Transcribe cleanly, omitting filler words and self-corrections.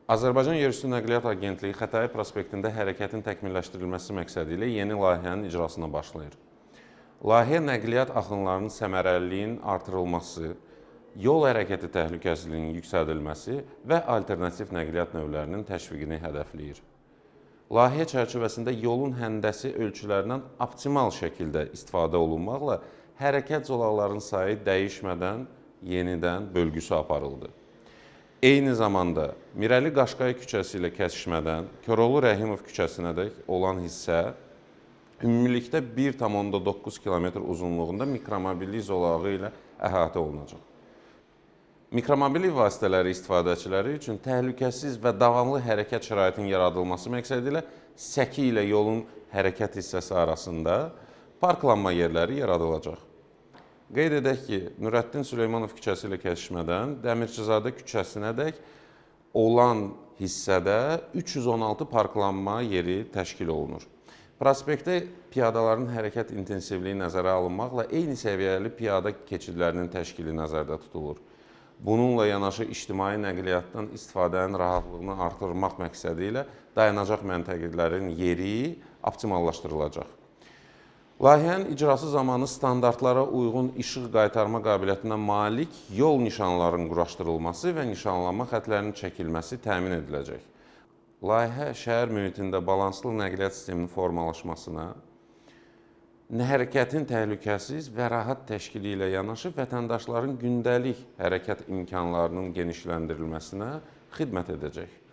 Azərbaycan Yerüstü Nəqliyyat Agentliyi Xətai prospektində hərəkətin təkmilləşdirilməsi məqsədi ilə yeni layihənin icrasına başlayır. Layihə nəqliyyat axınlarının səmərəliliyinin artırılması, yol hərəkəti təhlükəsizliyinin yüksəldilməsi və alternativ nəqliyyat növlərinin təşviqini hədəfləyir. Layihə çərçivəsində yolun həndəsi ölçülərindən optimal şəkildə istifadə olunmaqla hərəkət zolaqlarının sayı dəyişmədən yenidən bölgüsü aparıldı. Eyni zamanda Mirəli Qaşqay küçəsi ilə kəsişmədən Koroğlu Rəhimov küçəsinədək olan hissə ümumilikdə 1,9 km uzunluğunda mikromobillik zolağı ilə əhatə olunacaq. Mikromobillik vasitələri istifadəçiləri üçün təhlükəsiz və davamlı hərəkət şəraitinin yaradılması məqsədi ilə səki ilə yolun hərəkət hissəsi arasında parklanma yerləri yaradılacaq. Qeyd edək ki, Nurəddin Süleymanov küçəsi ilə kəsişmədən Dəmirçizadə küçəsinədək olan hissədə 316 parklanma yeri təşkil olunur. Prospektdə piyadaların hərəkət intensivliyi nəzərə alınmaqla eyni səviyyəli piyada keçidlərinin təşkili nəzərdə tutulur. Bununla yanaşı ictimai nəqliyyatdan istifadənin rahatlığını artırmaq məqsədi ilə dayanacaq məntəqələrin yeri optimallaşdırılacaq. Layihənin icrası zamanı standartlara uyğun işıq qaytarma qabiliyyətinə malik yol nişanlarının quraşdırılması və nişanlanma xətlərinin çəkilməsi təmin ediləcək. Layihə şəhər mühitində balanslı nəqliyyat sisteminin formalaşmasına, hərəkətin təhlükəsiz və rahat təşkili ilə yanaşı vətəndaşların gündəlik hərəkət imkanlarının genişləndirilməsinə xidmət edəcək.